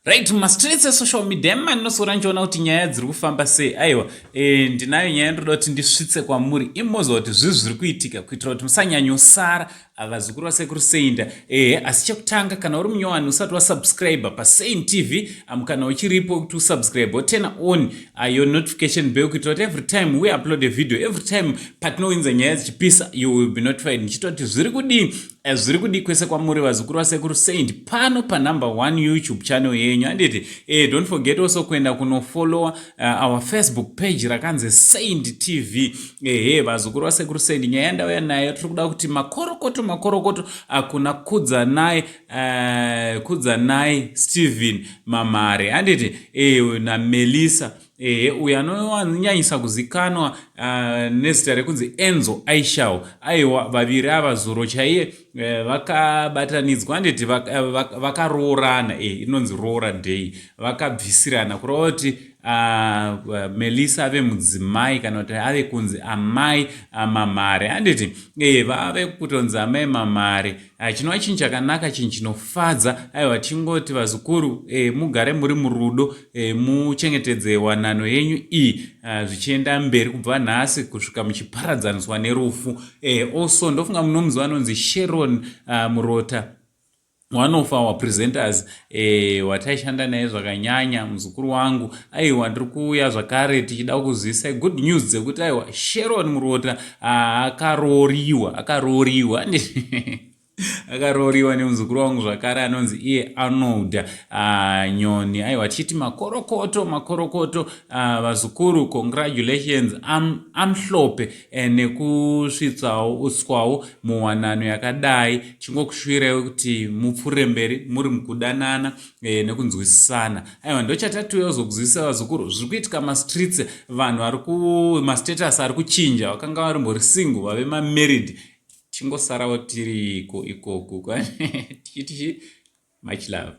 Right, mumastreets esocial media emanosora ndichiona kuti nyaya dziri kufamba sei. Aiwa, ndinayo nyaya ndoda kuti ndisvitse kwamuri imoziva kuti zvii zviri kuitika, kuitira kuti musanyanyosara, vazukuru vasekuru Seinda. Asi chekutanga, kana uri munyowani usati wasubscribe paSaint TV, kana uchiripo kuti usubscribe, woturn on your notification bell, kuitira kuti every time we upload a video, every time patinowinza nyaya dzichipisa, you will be notified. Ndichita kuti zviri kudii, zviri kudii kwese kwamuri, vazukuru vasekuru Saint, pano panumber one YouTube channel yenyu, handiti? Don't forget also kuenda kunofollowa our Facebook page rakanzi Saint TV. Ehe, vazukuru vasekuru Saint, nyaya yandauya nayo, tiri kuda kuti makorokoto, makorokoto kuna Kudzanai, Kudzanai Stephen Mamare, handiti, naMelissa. Ehe, uyo anonyanyisa kuzikanwa nezita rekunzi Enzo Ishall. Aiwa, vaviri ava zuro chaiye vakabatanidzwa, handiti, vakaroorana. Inonzi roora day, vakabvisirana, kureva kuti Melissa ave mudzimai, kana kuti ave kunzi amai Mamare, handiti? Vave kutonzi amai Mamare, chinova chinhu chakanaka, chinhu chinofadza. Aiwa, tingoti vazukuru, mugare muri murudo, muchengetedze wanano yenyu iyi, zvichienda mberi kubva nhasi kusvika muchiparadzaniswa nerufu. Also ndofunga munomuziva anonzi Sharon Murota, one of our presenters, wataishanda naye zvakanyanya, muzukuru wangu. Aiwa, ndiri kuuya zvakare tichida kuzivisa good news dzekuti aiwa, Sharon Murota akarooriwa, akarooriwa, akarooriwa nemuzukuru wangu zvakare anonzi iye Arnold Nyoni. Aiwa, tichiti makorokoto, makorokoto, vazukuru, congratulations amhlope nekusvitsawo uswawo muwanano yakadai. Chingokushuwirai kuti mupfuurire mberi muri mukudanana nekunzwisisana. Aiwa, ndochatatuya kuzokuzivisa, vazukuru, zviri kuitika mastreets. Vanhu vari kumastatus ari kuchinja, vakanga varimbori single vave mamarried. Chingosarawo tiriko ikoku tichiti much love.